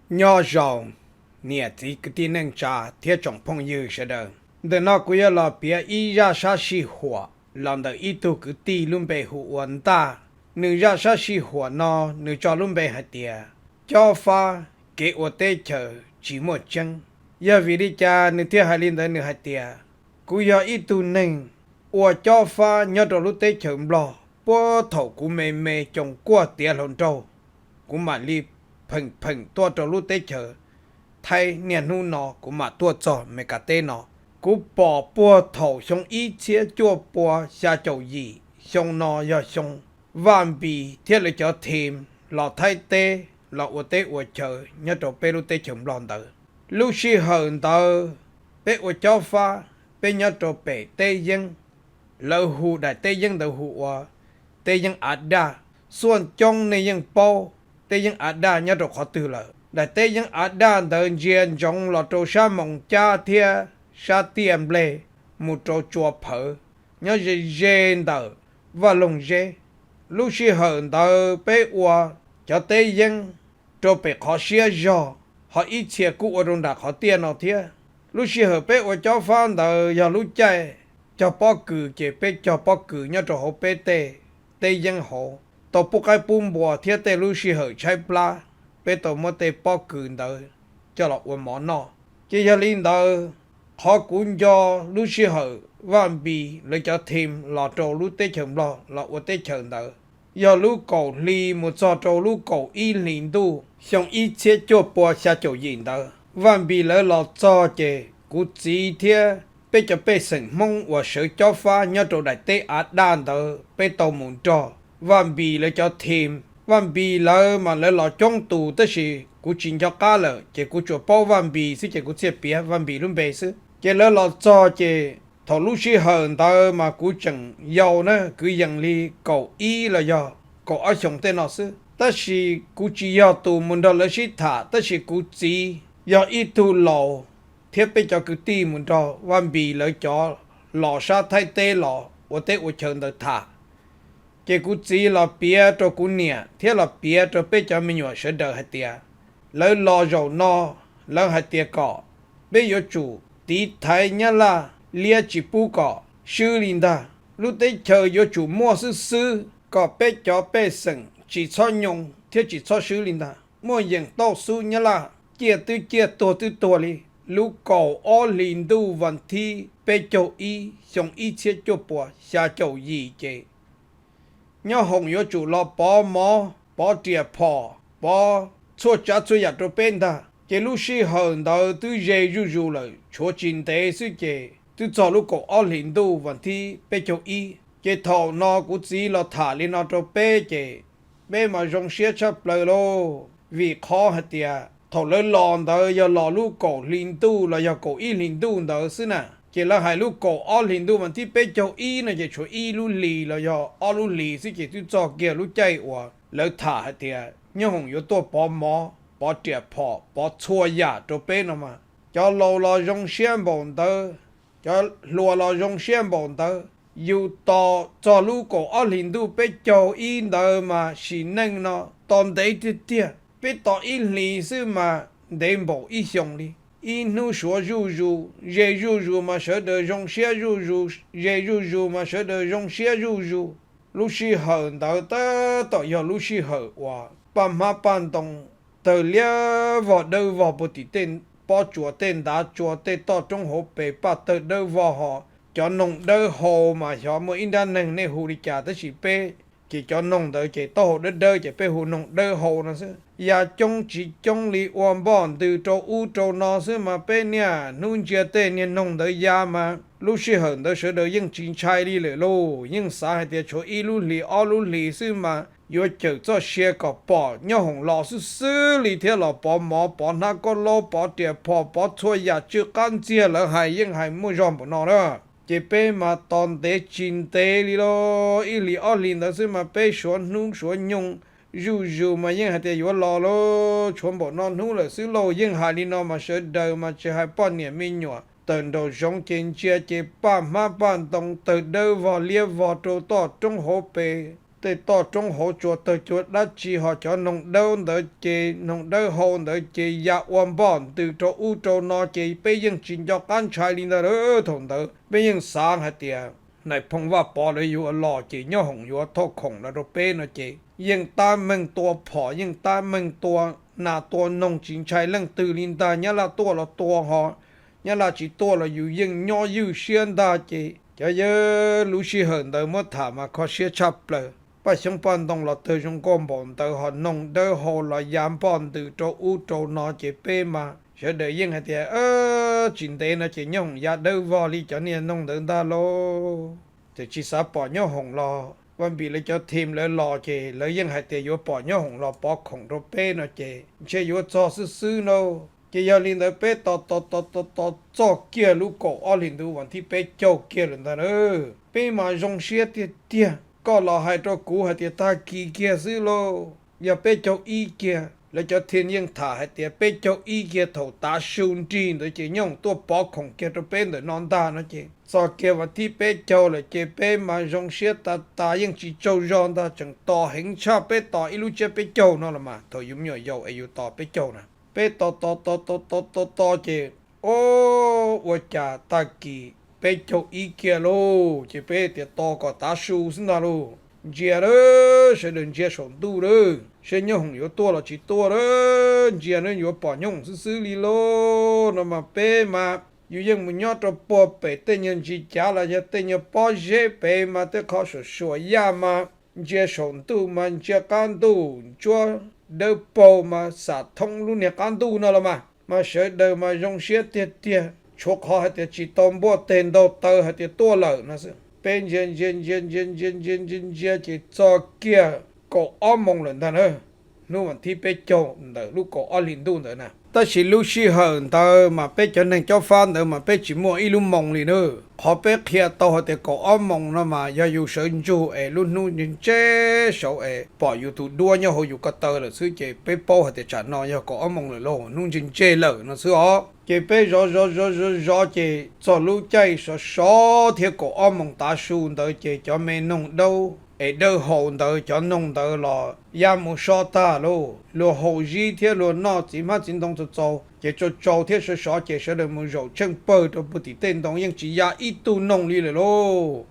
Nyob zoo niam txiv kwv tij neej tsa thiab tsoom phooj ywg sawv daws. Ntawm no kuv yuav los piav ib zaj sab sij huam los ntawm ib tug kwv tij lub npe hu ua Ntaj. Nws zaj sab sij huam no nws tso lub npe hais tias Cob Fab kev ua teb chaws tsis muaj tseeb. Yog vim li cas nws thiaj hais li ntawd? Nws hais tias, kuv yog ib tug neeg ua cob fab nyob rau lub teb chaws Nplog, puag thaum kuv me me coos kuaj tiav hluas nraug, kuv mam li pheem pheem tuaj rau lub teb chaws Thaib, niaj hnub no kuv mam tuaj txog Meskas teb no. Kuv pom puag thaum xyoo ib txhiab cuaj pua xya caum yim, xyoo no yog xyoo Vaj Npis thiab lawv cov team los Thaib teb los ua teb ua chaw nyob rau peb lub teb chaws Nplog ntawd. Lub sij hawm ntawd peb ua cob fab, peb nyob rau pem teb yeeb, lawv hu daim teb yeeb ntawd hu ua teb yeeb Av Daj. Xuaj coob nej yeej paub teb yeeb Av Daj nyob rau qhov twg lawm. Daim teb yeeb Av Daj ntawd ntsia ntsoov los rau sab Moos Cab thiab sab Tiaj Nplej mus rau Tsua Phawv, nyob ze ze ntawm Vaj Loog Zeb. Lub sij hawm ntawd peb ua cov teb yeeb rau pem qhov siab zog, ho ib txhia kuj ua rau nram qhov tiaj no thiab. Lub sij hawm peb ua cob fab ntawd yog lub caij cog pob kws, ces peb cog pob kws nyob rau hauv peb tej teb yeeb hauv, tau pub qaib pub npua thiab tej lub sij hawm tshaib plab, peb tau muab tej pob kws ntawd coj los ua mov noj. Ces yog li ntawd, qhov kuv nco lub sij hawm Vaj Npis lawv cov team los rau lub teb chaws Nplog los ua teb chaws ntawd yog lub kaum hli mus txog rau lub kaum ib hlis ntuj xyoo ib txhiab cuaj pua xya caum yim ntawd. Vaj Npis lawv los txog ces kuv txiv thiab peb cov pej xeem Hmoob uas sawv cob fab nyob rau daim teb Av Daj ntawd peb tau mus nrog Vaj Npis lawv cov team. Vaj Npis lawv mas lawv los coob tus, tab sis kuv tsis nco qab lawm, ces kuv tsuas paub Vaj Npis xwb ces kuv thiaj piav Vaj Npis lub npe xwb. Ces lawv los txog ces thaum lub sij hawm ntawd mas kuv tseem yau na, kwv yees li kaum ib los yog kaum ob xyoos tej no xwb. Tab sis kuv tsis yog tus mus nrog lawv sib tham, tab sis kuv txiv yog ib tug laus thiab peb cov kwv tij mus nrog Vaj Npis lawv cov los sab Thaib teb los ua teb ua chaw ntawd tham. Ces kuv txiv los piav rau kuv niam thiab los piav rau peb cov me nyuam sawv daws hais tias, lawv los zaum no, lawv hais tias kom peb yuav tsum tiv thaiv Nyab Laj liab tsis pub kom swb li ntag. Lub teb chaws yuav tsum muaj xwb xwb kom peb cov pej xeem tsis txhob nyoo thiab tsis txhob swb li ntag. Muaj yeem tauj xub Nyab Laj ciaj twb ciaj tuag twb tuag li. Lub kaum ob hlis ntuj vas thib peb caug ib xyoo ib txhiab cuaj pua xya caum yim ces nyob hoom yuav tsum los pov mov, pov riam phom, pov txhua tsav txhua yam rau peb ntag. Ces lub sij hawm ntawd twb ze zuj zus lawm, tshuav tsis ntev xwb ces twb txog lub kaum ob hlis ntuj vas thib peb caug ib. Ces thaum no kuv txiv los tham li no rau peb ces peb mas zoo siab tshaj plaws lauj, vim qhov hais tias thaum lawv los ntawd yog los lub kaum hli ntuj los yog kaum ib hlis ntuj ntawd xwb na. Ces lawv hais lub kaum ob hlis ntuj vas thib peb caug ib no ces tshuav ib lub hlis los yog ob lub hlis xwb ces twb txog kiag lub caij uas lawv tham hais tias nyob hoom yuav tuaj pov mov, pov riam phom, pov txhua yam rau peb no mas. Cov laus los zoo siab npaum ntawd, cov hluas los zoo siab npaum ntawd. Yus tos txog lub kaum ob hlis ntuj peb caug ib ntawd mas sim neej no tos ntev tiag tiag. Peb tos ib hlis xwb mas ntev npaum ib xyoos li. Ib hnub suav zuj zus, ze zuj zus mas sawv daws zoo siab zuj zus, ze zuj zus mas sawv daws zoo siab zuj zus. Lub sij hawm ntawd tab tom yog lub sij hawm uas paj hmab paj ntoo tawg liab vog dawb vog puag tim tej pob tsuas, tej ntav tsua, tej toj roob hauv pes paj tawg dawb vog ho. Cov noog dawb hau mas xyov muaj ib nrab neeg nej hu li cas, tab sis peb ces cov noog ntawd ces taub hau dawb dawb ces peb hu noog dawb hau no xwb. Ya coob tsis coob li ua npoj ntws rau ub rau no xwb mas peb niaj hnub ntsia tej niag noog ntawd ya mas lub sij hawm ntawd sawv daws yeej tsis ntshai li lawm lauj. Yeej xav hais tias tshuav ib lub hlis ob lub hlis xwb mas yuav cawm txoj sia kom pom nyob hoom los xwb xwb li thiab los pov mov, pov hnab kob laub, pov riam phom, pov txhua yam tsw qab ntxiag lawv hais yeej hais muaj zog npaum no na. Ces peb mas tos ntev tsis ntev li lauj, ib hlis ob hlis ntawd xwb mas peb suav hnub suav nyoog zuj zus mas yeej hais tias yuav los lauj, tshuav npaum no hnub lawm xwb lauj. Yeej hais li no mas sawv daws mas tsis hais poj niam me nyuam tawm nraum zoov ces ntsia ces paj hmab paj ntoo tawg dawb vog liab vog rau toj roob hauv pes. tej toj roob hauv tsua tawg cua dab tsi ho cov noog dawb ntawd ces noog dawb hau ntawd ces ya ua npoj ntws rau ub rau no ces peb yeej tsis nco qab ntshai li ntag lawm. Thaum ntawd peb yeej xav hais tias Nais Phoo Vaj Pov lawv yuav los ces Nyob Hoom yuav thauj khoom los rau peb no ces yeej tab meeg tua phom, yeej tab meeg tua nas tua noog tsis ntshai leej twg li ntag. Nyab Laj tuaj los tua ho, Nyab Laj tsis tuaj los yus yeej nyob ywj siab ntag. Ces cov yawg lub sij hawm ntawd muab tham mas kho siab tshaj plaws. Paj xyoob paj ntoo los tawg zoo nkauj npaum ntawd ho noog dawb hau los ya npoj ntws rau ub rau no ces peb mas sawv daws yeej hais tias tsis ntev no ces Nyob Hoom ya dawb vog li cov niag noog ntawd ntag lauj. Ces tsis xav pom Nyob Hoom los Vaj Npis lawv cov thim lawv los ces lawv yeej hais tias yuav pom Nyob Hoom los pov khoom rau peb no ces ntshe yuav txog xwb xwb no. Ces yog li ntawd peb tos tos tos tos tos txog kiag lub kaum ob hlis ntuj vas thib peb caug kiag lawm ntag na. Peb mas zoo siab tiag tiag, koj los hais rau kuv hais tias tag kis kiag xwb lauj, yog peb caug ib kiag. Lawv cov thim yeej tham hais tias peb caug ib kiag thaum tav su nrig ntawd ces Nyob Hoom tuaj pov khoom kiag rau peb ntawm no ntag no ces txog kiag vas thib peb caug lawm ces peb mas zoo siab tas tas yeej tsis tsaug zog ntag, tseem tos heev tshaj peb tos ib lub tsiab peb caug no los mas thaum yus me nyuam yaus es yus tos peb caug na. Peb tos tos tos tos tos tos tos ces o, ua cas tag kis peb caug ib kiag lauj, ces peb tias tos kom tav su xwb ntag lauj. Ntsia lawm, sawv daws ntsia saum ntuj lawm, seb Nyob Hoom yuav tuaj los tsis tuaj lawm, ntsia lawm yuav pom Nyob Hoom xwb xwb li lauj no mas peb mas yus yeej mus nyob rau puag pem tej nyuag ntsis cav los yog tej nyuag pob zeb pem mas tej qho suam suam yaj mas ntsia saum ntuj mas ntsia qab ntuj ntsuab dawb paug mas xam thoob lub niag qab ntuj no los mas, mas sawv daws mas zoo siab tiag tiag, tshuav qhov hais tias tsis tau npuaj teg ntaug taw hais tias tuaj lawm no xwb. Peb ntsia ntsia ntsia ntsia ntsia ntsia ntsia ntsia ces txog kiag kaum ob moos lawm ntag na. Hnub vas thib peb caug ntawm lub kaum ob hlis ntuj ntawd na. Tab sis lub sij hawm ntawd mas peb cov neeg cob fab ntawd mas peb tsis muaj ib lub moos li na. Qhov peb qhia tau hais tias kaum ob moos no mas yog yus sawv ntsug es lub hnub ntse ntse saud es pom yus tus duab nyob hauv yus ko taw lawm xwb ces peb paub hais tias tsam no yog kaum ob moos lawm lauj, hnub ntse ntse lawm no xwb os. Ces peb zov zov zov zov zov ces txog lub caij sov sov thiab kaum ob moos tav su ntawd ces cov me noog dawb es dawb hau ntawd cov noog ntawd los ya mus so tag lauj. Luag haus zib thiab luag noj txiv hmab txiv ntoo txaus txaus ces tsau tsau thiab sov sov ces sawv daws mus zaum tsheej pawg rau puag tim tej ntoo yeej tsis ya ib tug noog li lawm lauj.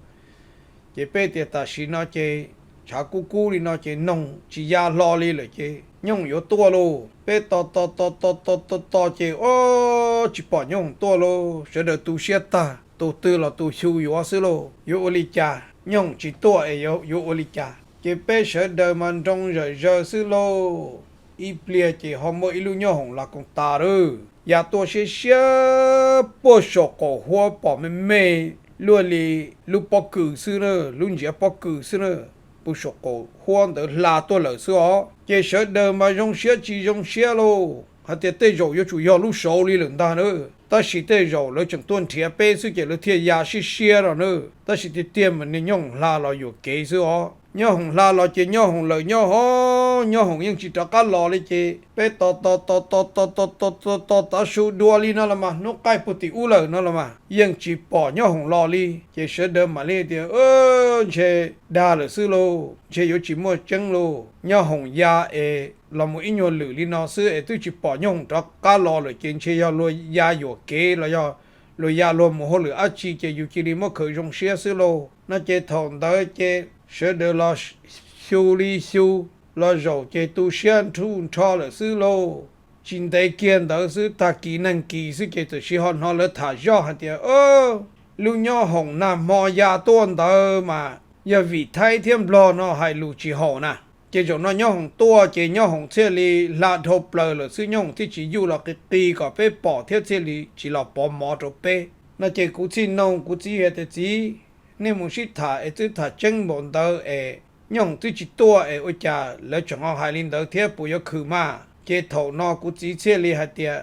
Ces peb tias tam sim no ces tshav kub kub li no ces noog tsis ya hlo li lawm ces Nyob Hoom yuav tuaj lauj. Peb tos tos tos tos tos tos tos ces o, tsis pom Nyob Hoom tuaj lauj. Sawv daws tu siab tag, tus twg los tus xyu yuav xwb lauj. Yuav ua li cas, Nyob Hoom tsis tuaj es yuav ua li cas? Ces peb sawv daws mas nroo zawm zaws xwb lauj. Ib pliag ces ho muaj ib lub Nyob Hoom las koos tas lawm, ya tuaj siab siab puag saum qaum huab pom me me luaj li lub pob kws xwb na, lub ntsiav pob kws xwb na, puag saum qaum huab ntawd hla tuaj lawm xwb os. Ces sawv daws mas zoo siab tsis zoo siab lauj, hais tias tej zaum yuav tsum yog lub saud li lawm ntag na. Tab sis tej zaum lawv tseem tuaj nrhiav peb xwb ces lawv thiaj ya siab siab no na. Tab sis tiag tiag mas niag Nyob Hoom hla los yuam kev xwb os. Nyob Hoom hla los ces Nyob Hoom lawm nyob ho, Nyob Hoom yeej tsis rov qab los li ces peb tos tos tos tos tos tos tos tos tav su dua li no los mas hnub qaij puag tim ub lawm no los mas yeej tsis pom Nyob Hoom los li. Ces sawv daws mam li tias ntshe dag lawm xwb lauj, ntshe yuav tsis muaj tseeb lauj. Nyob Hoom ya es los mus ib nyuag lwm li no xwb es twb tsis pom Nyob Hoom rov qab los lawm ces ntshe yog luag ya yuam kev los yog luag ya luag mus hauj lwm dab tsi ces yus cia li muab khaws zoo siab xwb lauj. No ces thaum ntawd ces sawv daws los xyu li xyu, los zaum ces tu siab nruj nrho lawm xwb lauj. Tsis ntev kiag ntawd xwb tag kis neeg kis xwb ces txawm sis ho hnov lawv tham zoj hais tias lub Nyob Hoom nag hmo ya tuaj ntawd mas yog vim Thaib thiab Nplog no hais lus tsis haum na. Ces zaum no Nyob Hoom tuaj ces Nyob Hoom thiaj li hla dhau plaws lawm xwb, Nyob Hoom thiaj tsis yuj los qis qis kom peb pom thiab thiaj li tsis los pov mov rau peb. No ces kuv txij noog kuv txiv hais tias txiv, nej mus sib tham es twb tham tseeb npaum ntawd es Nyob Hoom twb tsis tuaj es ua cas lawv tseem ho hais li ntawd thiab puas yuav khwm mas? Ces thaum no kuv txiv thiaj li hais tias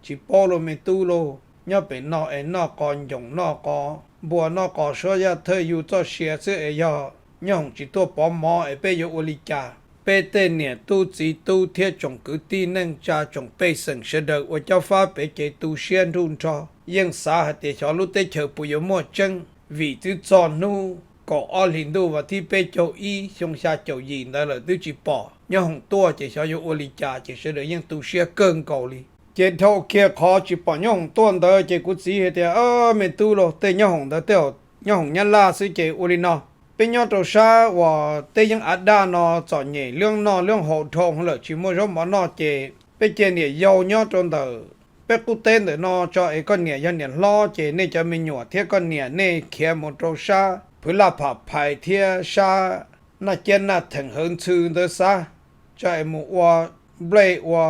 tsis paub lauj me tub lauj, nyob pem no es noj qos ncoos noj qos npua noj qos suab yaj thawj yug txoj sia xwb es yog Nyob Hoom tsis tuaj pov mov es peb yuav ua li cas? Peb tej niam tub txiv tub thiab tsoom kwv tij neej tsa tsoom pej xeem sawv daws ua cob fab pem ces tu siab nruj nrho, yeej xav hais tias xyov lub teb chaws puas yuav muaj tseeb. Vim twb txog hnub kaum ob hlis ntuj vas thib peb caug ib xyoo xya caum yim ntawd lawm twb tsis pom Nyob Hoom tuaj ces xyov yuav ua li cas ces sawv daws yeej tu siab kawg nkaus li. Ces dhau kiag qhov tsis pom Nyob Hoom tuaj ntawd ces kuv txiv hais tias, Me tub lauj, tej Nyob Hoom ntawd tej Nyob Hoom Nyab Laj xwb ces ua li no, peb nyob rau sab uas teb yeeb av daj no txom nyem lub noj lub haus dhau lawm tsis muaj zaub mov noj ces peb cia niam yau nyob rau ntawm peb qub teb ntawm no tso es koj niam yog niam hlob ces nej cov me nyuam thiab koj niam nej khiav mus rau sab Phwv Laj Pham Phais thiab sab Naj Ciab Naj Theem Hawv Ntxhw ntawd xav, tso es mus ua nplej ua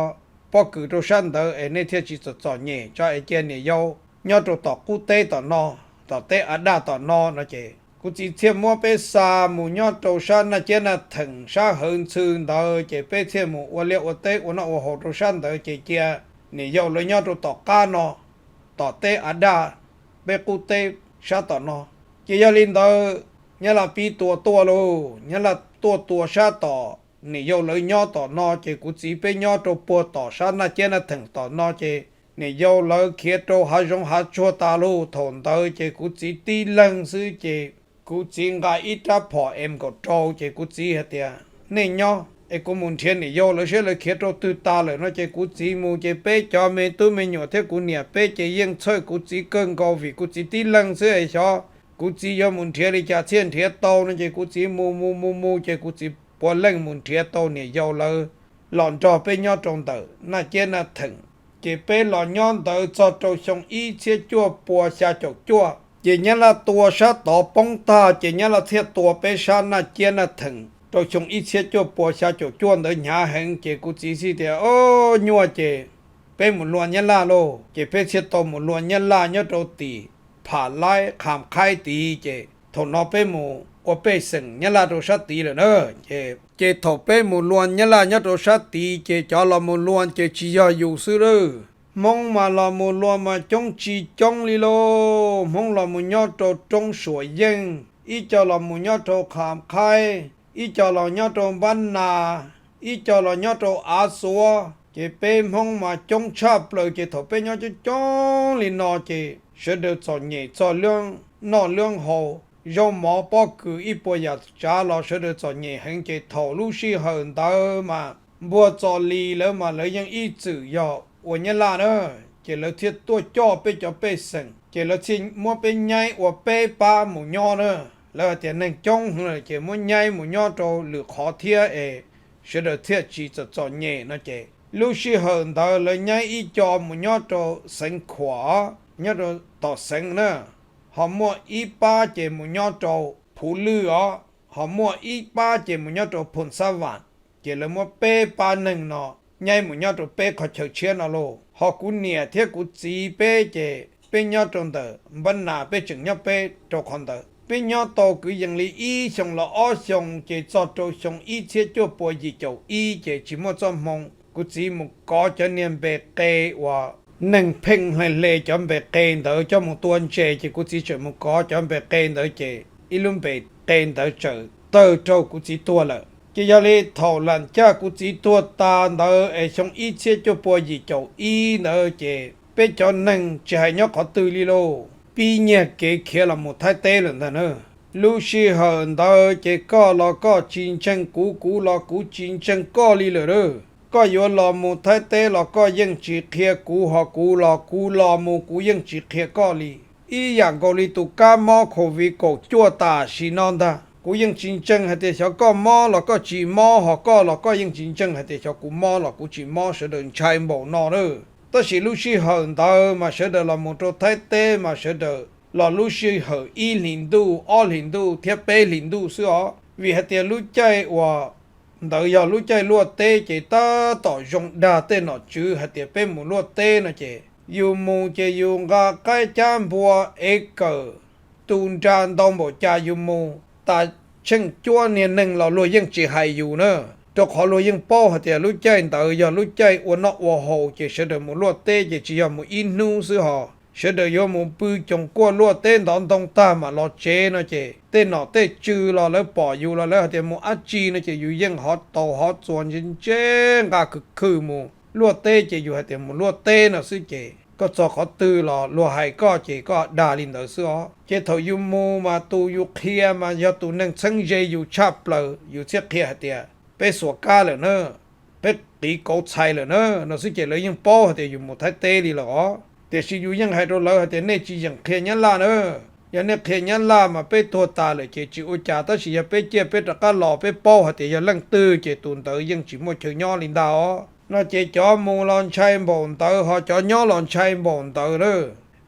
pob kws rau sab ntawd es nej thiaj tsis txom txom nyem, tso es cia niam yau nyob rau tom qub teb tom no, tom teb av daj tom no no ces kuv txiv thiaj muab peb xa mus nyob rau sab Naj Ciab Naj Theem sab Hawv Ntxhw ntawd ces peb thiaj mus ua liaj ua teb ua noj ua haus rau sab ntawd ces cia niam yau lawv nyob rau tom qab no, tom teb av daj, peb qub teb sab tom no. Ces yog li ntawd Nyab Laj pib tua tuaj lauj, Nyab Laj tuaj tua sab tom niam yau lawv nyob tom no ces kuv txiv peb nyob rau puag tom sab Naj Ciab Naj Theem tom no ces niam yau lawv khiav rau hav zoov hav tsuag tas lauj. Thaum ntawd ces kuv txiv tib leeg xwb ces kuv txiv nqa ib rab phom M kaum rau ces kuv txiv hais tias, Nej nyob es kuv mus nrhiav niam yau lawv saib lawv khiav rau twg tas lawm no ces kuv txiv mus ces peb cov me tub me nyuam thiab kuv niam peb ces yeej txhawj kuv txiv kawg nkaus vim kuv txiv tib leeg xwb es xyov kuv txiv yuav mus nrhiav li cas thiaj nrhiav tau no ces kuv txiv mus mus mus mus ces kuv txiv puav leej mus nrhiav tau niam yau lawv los nrog peb nyob rau ntawm Naj Ciab Naj Theem. Ces peb los nyob ntawd txog rau xyoo ib txhiab cuaj pua xya caum cuaj ces Nyab Laj tua sab tod poob tag ces Nyab Laj thiaj tua peb sab Naj Ciab Naj Theem rau xyoo ib txhiab cuaj pua xya caum cuaj ntawd hnyav heev ces kuv txiv thiaj tias, O, nyuaj ces peb mus luag Nyab Laj lauj. Ces peb thiaj tau mus luag Nyab Laj nyob rau tim Pham Laib Kham Khaib tid ces thaum no peb mus ua pej xeem Nyab Laj rau sab tid lawm na. Ces thaum peb mus luag Nyab Laj nyob rau sab tid ces cov los mus luag ces tsis yog yus xwb lawm. Hmoob mas los mus luag mas coob tsis coob li lauj. Hmoob los mus nyob rau roob Suam Yeej, ib co los mus nyob rau Kham Khaib, ib co los nyob rau Npab Nas, ib co los nyob rau Av Xuav. Ces peb Hmoob mas coob tshaj plaws ces thaum peb nyob coob coob li no ces sawv daws txom nyem txog lub noj lub haus, zaub mov pob kws ib puas yam tsav los sawv daws txom nyem heev ces thaum lub sij hawm ntawd mas Npuag Txos Lis lawv mas lawv yeej ib txwm yog ua Nyab Laj na, ces lawv thiaj tuaj coj peb cov pej xeem ces lawv thiaj muab peb nyaib ua peb pab mus nyob na. Lawv hais tias neeg coob heev lawm ces muab nyaib mus nyob rau lwm qhov thiab es sawv daws thiaj tsis txom txom nyem no ces lub sij hawm ntawd lawv nyaib ib co mus nyob rau xeev Khuam, nyob rau tom xeev na, ho muaj ib pab ces mus nyob rau Phuv Lwj os, ho muaj ib pab ces mus nyob rau Phoos Xab Vam. Ces lawv muab peb pab neeg no nyaib mus nyob rau peb qhov chaw tshiab no lauj. Ho kuv niam thiab kuv txiv peb ces peb nyob rau ntawm Npab Nas, peb tseem nyob peb rau qhov ntawd. Peb nyob tau kwv yees li ib xyoos los ob xyoos ces txog rau xyoo ib txhiab cuaj pua yim caum ib ces tsis muaj txoj hmoo, kuv txiv mus kov cov niag npe qe uas neeg pheej hle hle cov npe qe ntawd coj mus tua ntses ces kuv txiv tseem mus kov cov npe qe ntawd ces ib lub npe qe ntawd txawm tawg raug kuv txiv tuag lawm. Ces yog li thaum lam caj kuv txiv tuag tas ntawd es xyoo ib txhiab cuaj pua yim caum ib ntawd ces peb cov neeg tsis hais nyob qhov twg li lauj, pib nyiag kev khiav los mus Thaib teb lawm ntag na. Lub sij hawm ntawd ces koj los koj tsis ntseeg kuv, kuv los kuv tsis ntseeg koj li lawm lauj. Koj yuav los mus Thaib teb los koj yeej tsis qhia kuv, ho kuv los kuv los mus kuv yeej tsis qhia koj li. Ib yam nkaus li tus kab mob Covid kaum cuaj tam sim no ntag, kuv yeej tsis ntseeg hais tias xyov koj mob los koj tsis mob, ho koj los koj yeej tsis ntseeg hais tias xyov kuv mob los kuv tsis mob, sawv daws ntshai npaum no lawm. Tab sis lub sij hawm ntawd mas sawv daws los mus rau Thaib teb mas sawv daws los lub sij hawm ib hlis ntuj, ob hlis ntuj thiab peb hlis ntuj xwb os, vim hais tias lub caij uas ntawd yog lub caij luaj teb ces tab tom zoo dag tej nom tswv hais tias peb mus luaj teb no ces yus mus ces yus nqa qaib cab npua, ev kawm, tu nra ntau npaum cas yus mus tas tsheej cuab niag neeg los luag yeej tsis hais yus na, rau qhov luag yeej paub hais tias lub caij ntawd yog lub caij ua noj ua haus ces sawv daws mus luaj teb ces tsis yog mus ib hnub xwb ho sawv daws yuav mus pw coos kuaj luaj teb ntov ntoo tag mam los tsev no ces tej nom tej tswv los lawv pom yus los lawv hais tias mus dab tsi no ces yus yeej hov taus hov txuas ntse ntse nqa khwv khwv mus luaj teb ces yus hais tias mus luaj teb no xwb ces koj txog qhov twg los luag hais koj ces koj dag li ntawd xwb os. Ces thaum yus mus mas tus yus qhia mas yog tus neeg txheeb ze yus tshaj plaws, yus thiaj qhia hais tias peb xuas kab lawm na, peb qiv kauv txhais lawm na no xwb ces lawv yeej paub hais tias yus mus Thaib teb li lawm os. Tiam sis yus yeej hais rau lawv hais tias nej tsis yeem qhia Nyab Laj na. Yog nej qhia Nyab Laj mas peb tuag tas lawm ces tsis ua cas, tab sis yog peb ciaj peb rov qab los peb paub hais tias yog leej twg ces tus ntawd yeej tsis muaj chaw nyob li ntag os no. Ces cov mus los ntshai npaum ntawd ho cov nyob los ntshai npaum ntawd na.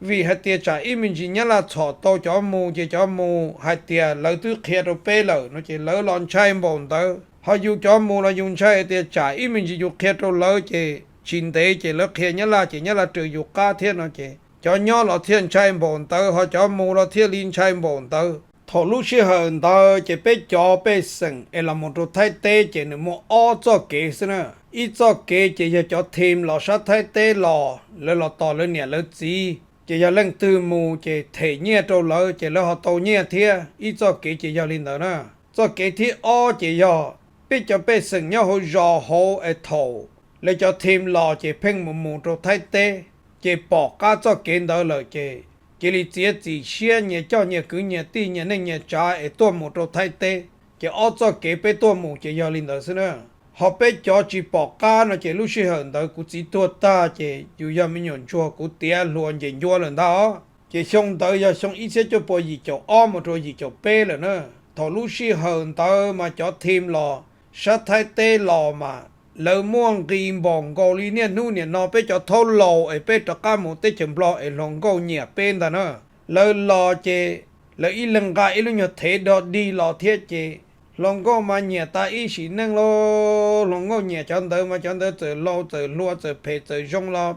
Vim hais tias tsam ib me ntsis Nyab Laj txhom tau cov mus ces cov mus hais tias lawv twb qhia rau peb lawm no ces lawv los ntshai npaum ntawd. Ho yus cov mus los yus ntshai hais tias tsam ib me ntsis yus qhia rau lawv ces tsis ntev ces lawv qhia Nyab Laj ces Nyab Laj raws yus qab thiab no ces cov nyob los thiaj ntshai npaum ntawd ho cov mus los thiaj li ntshai npaum ntawd. Thaum lub sij hawm ntawd ces peb cov pej xeem es los mus rau Thaib teb ces nws muaj ob txoj kev xwb na. Ib txoj kev ces yog cov thim los sab Thaib teb los, lawv los tos lawv niam lawv txiv ces yog leej twg mus ces them nyiaj rau lawv ces lawv ho tau nyiaj thiab. Ib txoj kev ces yog li ntawd na. Txoj kev thib ob ces yog peb cov pej xeem nyob hauv zos hauv es thaum lawv cov thim los ces pheej mus mus rau Thaib teb, ces pom qab txoj kev ntawd lawm ces cia li txiav txim siab nyias coj nyias kwv nyias tij nyias neej nyias tsav es tuaj mus rau Thaib teb. Ces ob txoj kev peb tuaj mus ces yog li ntawd xwb na. Ho peb cov tsis pom qab no ces lub sij hawm ntawd kuv txiv tuag tag ces yus yog me nyuam ntsuag kuv tiav hluas nces ncuav lawm ntag os. Ces xyoo ntawd yog xyoo ib txhiab cuaj pua yim caum ob mus rau yim caum peb lawm na. Thaum lub sij hawm ntawd mas cov thim los sab Thaib teb los mas lawv muaj nqis npaum nkaus li niaj hnub nim no peb cov thaub laus es peb rov qab mus teb chaws Nplog es hluas nkauj nyiam peb ntag na. Lawv los ces lawv ib leeg nqa ib lub nyuag thev dog dig los thiab ces hluas nkauj mas nyiam tas ib sim neej lauj. Hluas nkauj nyiam cov ntawd mas cov ntawd txawm laus txawm hluas txawm phem txawm zoo los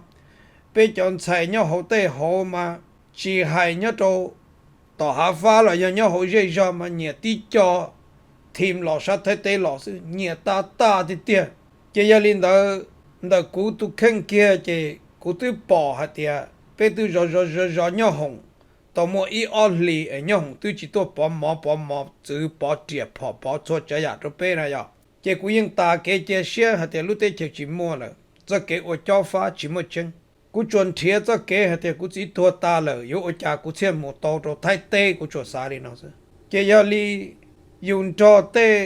peb cov ntxhais nyob hauv tej hauv mas tsis hais nyob rau tom hav fab los yog nyob hauv zej zog mas nyiam tib co thim los sab Thaib teb los xwb, nyiam tas tas tiag tiag. Ces yog li ntawd, ntawm kuv tus kheej kiag ces kuv twb pom hais tias peb twb zov zov zov zov nyob hoom tau muaj ib ob hlis es nyob hoom twb tsis tuaj pov mov pov mov txwv pov riam phom pov txhua tsav yam rau peb na yog. Ces kuv yeej tas kev cia siab hais tias lub teb chaws tsis muaj lawm, txoj kev ua cob fab tsis muaj tseeb. Kuv tsuas nrhiav txoj kev hais tias kuv txiv tuag tas lawm yuav ua cas kuv thiaj mus tau rau Thaib teb, kuv tsuas xav li no xwb. Ces yog li yus nrog tej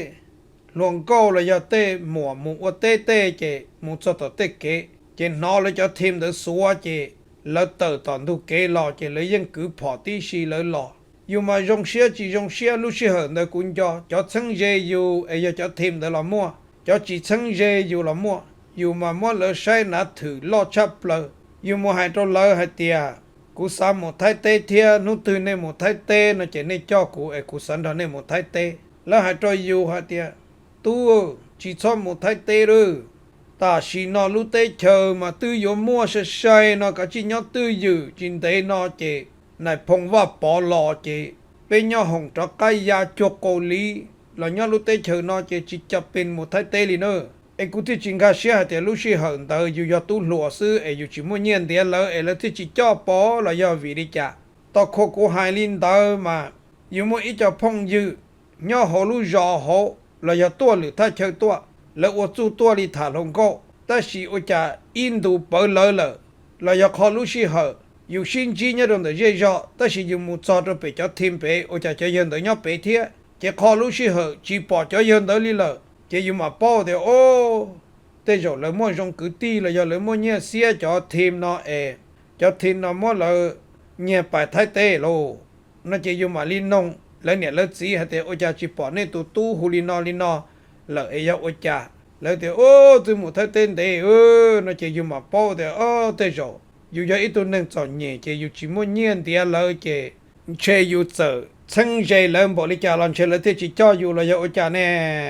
hluas nkauj los yog tej muam mus ua teb tej ces mus txog tom tej kev ces hnov lawv cov thim ntawd xuav ces lawv tawm tom ntug kev los ces lawv yeej kwv phom tib si lawv los. Yus mas zoo siab tsis zoo siab, lub sij hawm ntawd kuv nco cov txheeb ze yus es yog cov thim ntawd los muaj, cov tsis txheeb ze yus los muaj, yus mas muab lawv saib nav thwm loj tshaj plaws. Yus mus hais rau lawv hais tias kuv xav mus Thaib teb thiab, hnub twg nej mus Thaib teb no ces nej coj kuv es kuv xav nrog nej mus Thaib teb. Lawv hais rau yus hais tias tub, tsis txhob mus Thaib teb lawm. Tam sim no lub teb chaws mas twb yuav muaj sai sai no, kav tsij nyob twj ywm, tsis ntev no ces nais phoo Vaj Pov los ces peb nyob hoom rov qab ya cuag qaum li los nyob lub teb chaws no ces tsis cam pes mus Thaib teb li na. Es kuv thiaj tsis nkag siab hais tias lub sij hawm ntawd yus yog tub hluas xwb es yus tsis muaj nyiaj ntiav lawv es lawv thiaj tsis coj pov los yog vim li cas. Tau qhuas kuv hais li ntawd mas yus muaj ib co phooj ywg nyob hauv lub zos hauv los yog tuaj lwm thaj chaw tuaj, lawv ua txuj tuaj li tham hluas nkauj, tab sis ua cas ib ntus pawv lawv lawm, los yog qhov lub sij hawm yus sib ntsib nyob rau ntawm zej zog tab sis yus mus txog rau pem cov thim pem ua cas cov yawg ntawd nyob pem thiab, ces qhov lub sij hawm tsis pom cov yawg ntawd li lawm, ces yus mam paub tias o, tej zaum lawv muaj zoo kwv tij los yog lawv muaj nyiaj xiab cov thim no es cov thim no muab lawv nyiag pais Thaib teb lauj. No ces yus mam li noog lawv niam lawv txiv hais tias ua cas tsis pom nej tus tub hu li no li no lawm es yog ua cas? Lawv tias o, twb mus Thaib teb ntev. No ces yus mam paub tias o, tej zaum yus yog ib tug neeg txom nyem ces yus tsis muaj nyiaj ntiav lawv ces ntshe yus txawm txheeb ze lawv npaum li cas los ntshe lawv thiaj tsis coj yus los yog ua cas ne?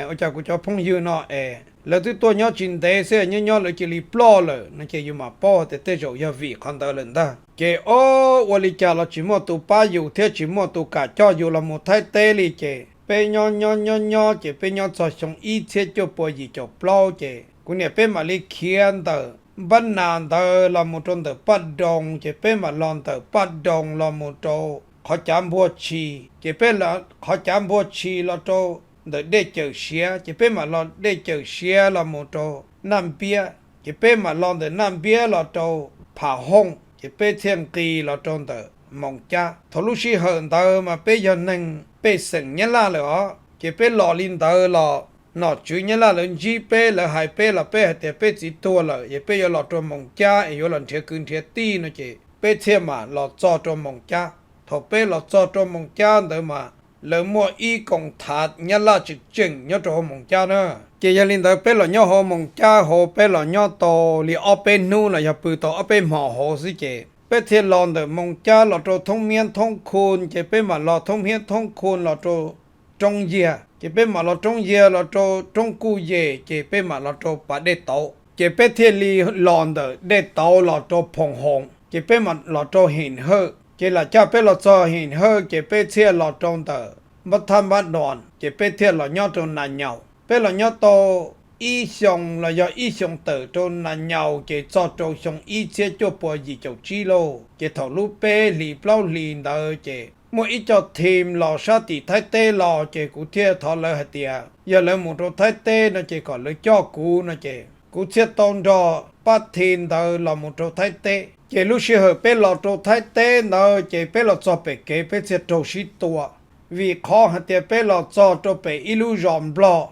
Ua cas kuv cov phooj ywg no es lawv twb tuaj nyob tsis ntev xwb nyob nyob lawv cia li ploj lawm? No ces yus mam paub tias tej zaum yog vim qhov ntawd lawm ntag. Ces o, ua li cas los tsis muaj tus pab yus thiab tsis muaj tus kam coj yus los mus Thaib teb li ces peb nyob nyob nyob nyob ces peb nyob txog xyoo ib txhiab cuaj pua yim caum plaub ces kuv niam peb mam li khiav ntawm Npab Nas ntawd los mus rau ntawm Paj Doos ces peb mam los ntawm Paj Doos los mus rau qhov cav Npuag Tshis ces peb qhov cav Npuag Tshis los rau ntawm Dej Cawm Siav ces peb mam los Dej Cawm Siav los mus rau Naj Npiab ces peb mam los ntawm Naj Npiab los rau Pham Hooj ces peb thiaj nqis los rau ntawm Moos Cab. Thaum lub sij hawm ntawd mas peb yog neeg pej xeem Nyab Laj lawm os, ces peb los li ntawd los nom tswv Nyab Laj lawv ntsib peb, lawv hais peb los peb hais tias peb txiv tuag lawm es peb yuav los rau Moos Cab es yuav los nrhiav kwv nrhiav tij no ces peb thiaj mam los txog rau Moos Cab. Thaum peb los txog rau Moos Cab ntawd mas lawv muaj ib koom thav Nyab Laj tseem tseem nyob rau hauv Moos Cab na. Ces yog li ntawd peb los nyob hauv Moos Cab hauv, peb los nyob tau li ob peb hnub los yog pw tau ob peb hmo hauv xwb ces peb thiaj los ntawm Moos Cab los rau Thoob Miab Thoob Khu, ces peb mam los Thoob Miab Thoob Khu los rau Roob Yiag, ces peb mam los Roob Yiag los rau Roob Kuj Yem, ces peb mam los rau pas dej tauv, ces peb thiaj li los ntawm dej tauv los rau Phoom Hoom, ces peb mam los rau Him Hawj, ces lam caj peb los txog Him Hawj ces peb thiaj los rau ntawm Npab Thab Npab Doos, ces peb thiaj los nyob rau Nas Nyaus. Peb los nyob tau ib xyoos los yog ib xyoos tawm rau Nas Nyaus ces txog rau xyoo ib txhiab cuaj puas yim caum tsib lauj. Ces thaum lub peb hlis plaub hlis ntawd ces muaj ib co thim los sab tim Thaib teb los, ces kuv thiaj thov lawv hais tias yog lawv mus rau Thaib teb no ces kom lawv coj kuv no ces kuv thiaj tau nrog pab thim ntawd los mus rau Thaib teb. Ces lub sij hawm peb los rau Thaib teb ntawd ces peb los txog pem kev peb thiaj raug sib tua, vim qhov hais tias peb los txog rau pem ib lub zos Nplog,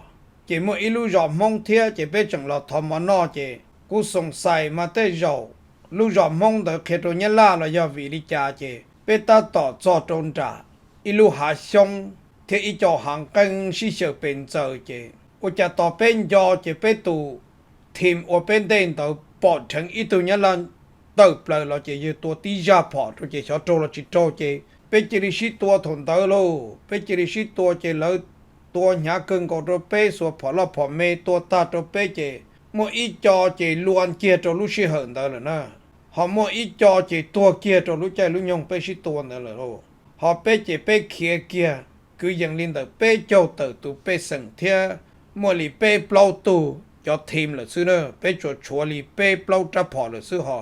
ces muaj ib lub zos Hmoob thiab, ces peb tseem los thov mov noj, ces kuv xoom xais mas tej zaum lub zos Hmoob ntawd qhia rau Nyab Laj los yog vim li cas, ces peb tab tom txog rau nram ib lub hav xyoob thiab ib co hav nqeeb sib xyaw pes ntxaws, ces ua cas tos peb nco ces peb tus thim ua peb ntej ntawd pom dheev ib tug Nyab Laj tawm plaws los, ces yawg tua tib zaj phom rau ces xyov raug los tsis raug, ces peb cia li sib tua thaum ntawd lauj. Peb cia li sib tua ces lawv tua hnyav kawg nkaus rau peb, xuas phom loj phom me tua tag rau peb, ces muaj ib co ces lua kiag rau lub sij hawm ntawd lawm na, ho muaj ib co ces tuag kiag rau lub caij lub nyoog peb sib tua ntawd lawm lauj. Ho peb ces peb khiav kiag kwv yees li ntawm peb caug tawm tus pej xeem thiab muaj li peb plaub tug cov thim lawm xwb na, peb tsuas tshuav li peb plaub rab phom lawm xwb, ho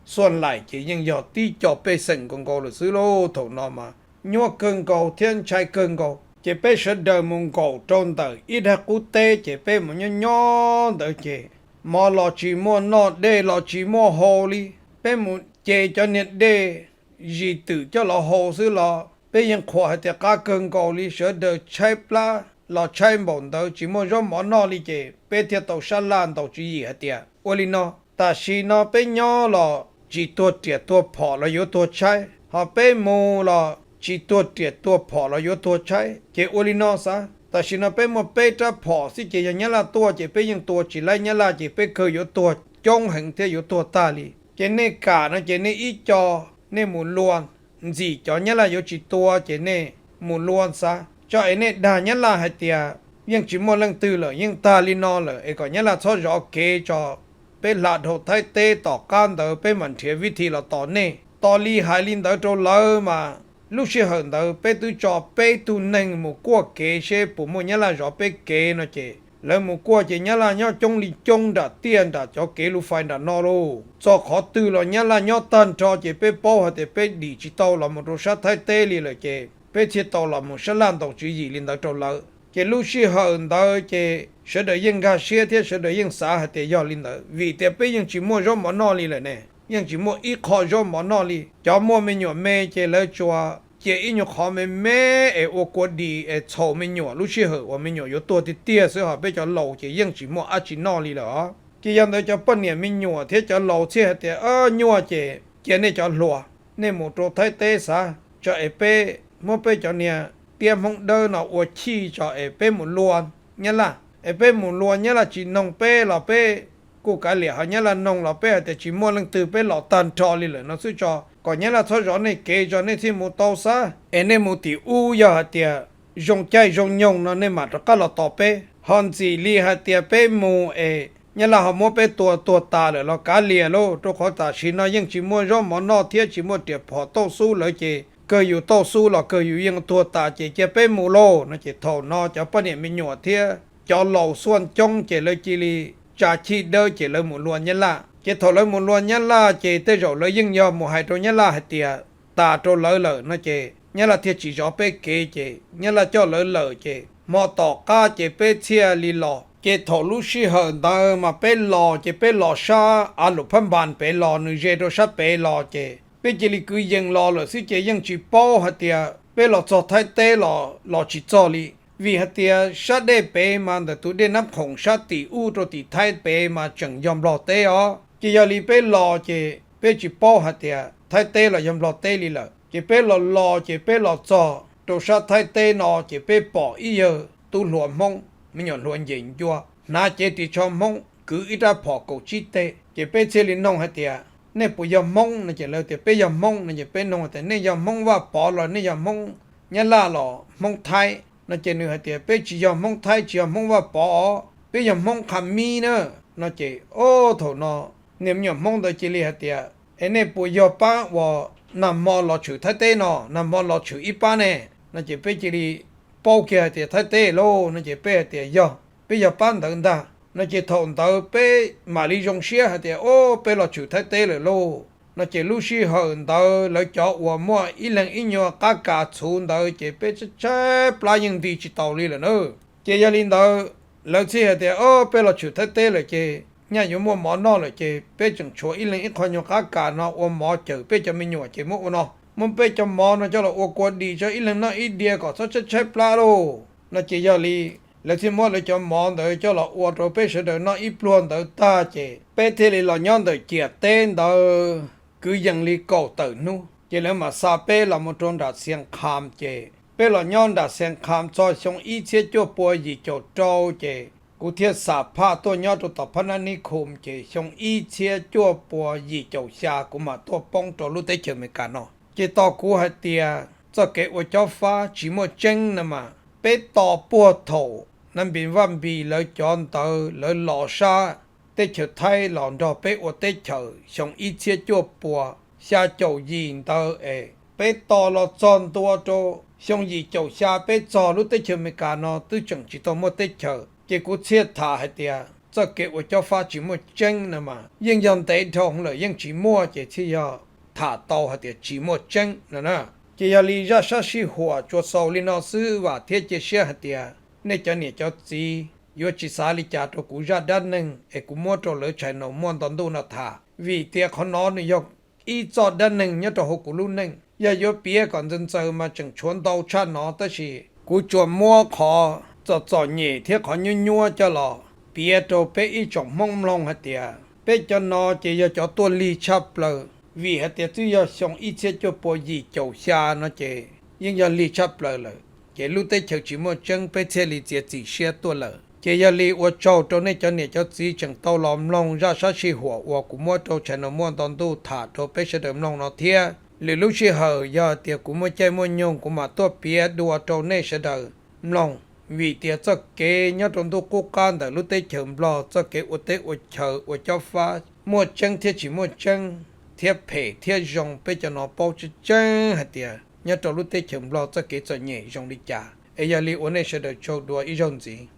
xuaj laim ces yeej yog tib co pej xeem nkaus nkaus lawm xwb lauj. Thaum no mas nyuaj kawg nkaus thiab ntshai kawg nkaus, ces peb sawv daws mus nkaum rau ntawm ib daig qub teb, ces peb mus nyob nyob ntawd ces mov los tsis muaj noj, dej los tsis muaj haus li. Peb mus ce cov niag dej zis twm coj los haus xwb los peb yeej qhuas hais tias qab kawg nkaus li. Sawv daws tshaib plab los tshaib npaum ntawd tsis muaj zaub mov noj li, ces peb thiaj tau sab laj ntaus tswv yim hais tias ua li no, tam sim no peb nyob los tsis tuag riam tuag phom los yuav tuag tshaib, ho peb mus los tsis tuag riam tuag phom los yuav tuag tshaib. Ces ua li no xav, tam sim no peb muaj peb rab phom xwb, ces yog Nyab Laj tuaj ces peb yeej tua tsis laib Nyab Laj, ces peb kawg yuav tuag coob heev thiab yuav tuag tag li. Ces nej kam no ces nej ib co, nej mus lua ntxim cov Nyab Laj yuav tsis tua, ces nej mus lua xav tso es nej dag Nyab Laj hais tias yeej tsis muaj leej twg lawm, yeej tag li no lawm, es kom Nyab Laj txhob zov kev tso, peb hla dhau Thaib teb tom qab ntawd peb mam nrhiav vib thi los tos nej. Tos li hais li ntawd rau lawv mas lub sij hawm ntawd peb twb tso peb tug neeg mus kuaj kev seb puas muaj Nyab Laj zov peb kev no, ces lawv mus kuaj ces Nyab Laj nyob coob li coob nram tiaj nram cov kev lus fais nram no lauj. Txog qhov twg los Nyab Laj nyob tag nrho, ces peb paub hais tias peb dim tsis tau los mus rau sab Thaib teb li lawm, ces peb thiaj tau los mus sab laj ntaus tswv yim li ntawd rau lawv. Ces lub sij hawm ntawd ces sawv daws yeej nkag siab thiab sawv daws yeej xav hais tias yog li ntawd, vim tias peb yeej tsis muaj zaub mov noj li lawm ne, yeej tsis muaj ib qho zaub mov noj li. Cov muaj me nyuam me ces lawv tsuas cia ib nyuag qhov me me es ua kua dis es txhaum me nyuam lub sij hawm uas me nyuam yuav tuag tiag tiag xwb, ho peb cov laus ces yeej tsis muaj dab tsi noj li lawm os. Ces yog ntawd cov poj niam me nyuam thiab cov laus thiaj hais tias, nyuaj ces cia nej cov hluas, nej mus rau Thaib teb xav tso es peb muab peb cov niag tiab Hmoob Dawb no ua chij tso es peb mus lua Nyab Laj, es peb mus lua Nyab Laj tsis noog peb los peb kuj kav liam, ho Nyab Laj noog los peb hais tias tsis muaj leej twg, peb los tag nrho li lawm no xwb tso, kom Nyab Laj txhob zov nej kev tso nej thiaj mus tau xav. Es nej mus tim ub yog hais tias zoo caij zoo nyoog no nej mam rov qab los tos peb, ho ntxim li hais tias peb mus es Nyab Laj ho muab peb tua tuag tas lawm los kav liam lauj, rau qhov tam sim no yeej tsis muaj zaub mov noj thiab tsis muaj riam phom tauj xub lawm, ces kawg yus tauj xub los kawg yus yeej tuag tas, ces cia peb mus lauj no. Ces thaum no cov poj niam me nyuam thiab cov laus xuaj coob ces lawv cia li tsa chij dawb ces lawv mus lua Nyab Laj. Ces thaum lawv mus lua Nyab Laj ces tej zaum lawv yeej yog mus hais rau Nyab Laj hais tias tas rau lawv lawm no, ces Nyab Laj thiaj tsis zov peb kev, ces Nyab Laj coj lawv lawm, ces hmo tom qab ces peb thiaj li los Ces thaum lub sij hawm ntawd mas peb los ces peb los sab av lum phab npas pem los, nws ze rau sab pem los ces peb cia li kwv yees los lawm xwb ces yeej tsis paub hais tias peb los txog Thaib teb los los tsis txog li. Vim hais tias sab dej pem mas ntawm tus dej Nab Khoom sab tim ub rau tim Thaib pem mas tseem yog Nplog teb os. Ces yog li peb los ces peb tsis paub hais tias Thaib teb los yog Nplog teb li lawm. Ces peb los los ces peb los txog rau sab Thaib teb no ces peb pom ib yawg tub hluas Hmoob, me nyuam hluas nces ncua, hnav cev ris tsho Hmoob, kwv ib rab phom kaum tsib teg. Ces peb thiaj li noog hais tias, nej puas yog Hmoob no? Ces lawv tias peb yog Hmoob no. Ces peb noog hais tias nej yog Hmoob Vaj Pov los nej yog Hmoob Nyab Laj los Hmoob Thaib no? Ces nws hais tias peb tsis yog Hmoob Thaib tsis yog Hmoob Vaj Pov os, peb yog Hmoob Qha Mib na no. Ces o, thaum no niag me nyuam Hmoob ntawd cia li hais tias, es nej puas yog pab uas nag hmo los tshwm Thaib teb no, nag hmo los tshwm ib pab ne no? Ces peb cia li paub kiag hais tias Thaib teb lauj no. Ces peb hais tias yog, peb yog pab ntawd ntag no. Ces thaum ntawd peb mam li zoo siab hais tias o, peb los tshwm Thaib teb lawm lauj no. Ces lub sij hawm ntawd lawv cov uas muaj ib leeg ib nyuag qab kas txhuv ntawd ces peb tshaib tshaib plab yeej nti tsis taus li lawm na. Ces yog li ntawd lawv thiaj hais tias o, peb los tshwm Thaib teb lawm ces nyaj yuav muaj mov noj lawm ces peb tseem tshuav ib leeg ib qho nyuag qab kas no ua mov cawm peb cov me nyuam ces muab ua no, muab peb cov mov no coj los ua kua dis tso ib leeg noj ib diav kom txhob tshaib tshaib plab lauj no. Ces yog li lawv thiaj muab lawv cov mov ntawd coj los ua rau peb sawv daws noj ib pluag ntawd tag ces peb thiaj li los nyob ntawm ciam teb ntawd kwv yees li kaum tawm hnub ces lawv mam xa peb los mus rau nram Xias Kham. Ces peb los nyob nram Xias Kham txog xyoo ib txhiab cuaj pua yim caum rau ces kuv thiaj xam phaj tuaj nyob rau tom Phab Nab Nib Khum ces xyoo ib txhiab cuaj pua yim caum xya kuv mam tuaj poob rau lub teb chaws Amelikas no. Ces tos kuv hais tias txoj kev ua cob fab tsis muaj tseeb no mas peb tos puag thaum Nab Npis Vaj Npis lawv cov ntawd lawv los sab teb chaws Thaib los nrog peb ua teb chaws xyoo ib txhiab cuaj pua xya caum yim ntawd es peb tos los txog ntua rau xyoo yim caum xya peb txog lub teb chaws Amelikas no twb tseem tsis tau muaj teb chaws. Ces kuv thiaj tham hais tias txoj kev ua cob fab tsis muaj tseeb no mas yeej yog ntev dhau lawm yeej tsis muaj ces thiaj yog tham tau hais tias tsis muaj tseeb no na. Ces yog li zaj sab sij huam tsuas xaus li no xwb, vam thiab cia siab hais tias nej cov niam cov txiv yuav tsis xav li cas rau kuv zaj dab neeg es kuv muab rau lawv channel Muaj Nto Ntuj no tham, vim tias qhov no nws yog ib txoj dab neeg nyob rau hauv kuv lub neej. Yog yuav piav kom ntxaws ntxaws mas tseem tshuav ntau tshaj no, tab sis kuv tsuas muab qhov txom txom nyem thiab qhov nyuab nyuab coj los piav rau peb ib tsoom Hmoob mloog hais tias peb cov no ces yog cov tuaj lig tshaj plaws, vim hais tias twb yog xyoo ib txhiab cuaj pua yim caum xya no ces yeej yog lig tshaj plaws lawm, ces lub teb chaws tsis muaj tseeb peb thiaj li txiav txim siab tuaj lawm. Ces yog li ua tsaug rau nej cov niam cov txiv tseem tau los mloog zaj sab sij huam uas kuv muab rau channel Muaj Nto Ntuj tham rau peb sawv daws mloog no thiab. Lwm lub sij hawm yog tias kuv muaj caij muaj nyoog kuv mam tuaj piav dua rau nej sawv daws mloog, vim tias txoj kev nyob rau ntuj qub qab ntawm lub teb chaws Nplog txoj kev ua teb ua chaw ua cob fab muaj tseeb thiab tsis muaj tseeb, thiab phem thiab zoo peb cov no paub tseeb tseeb hais tias nyob rau lub teb chaws Nplog txoj kev txom nyem zoo li cas. Es yog li ua nej sawv daws tsaug dua ib zaug ntxiv.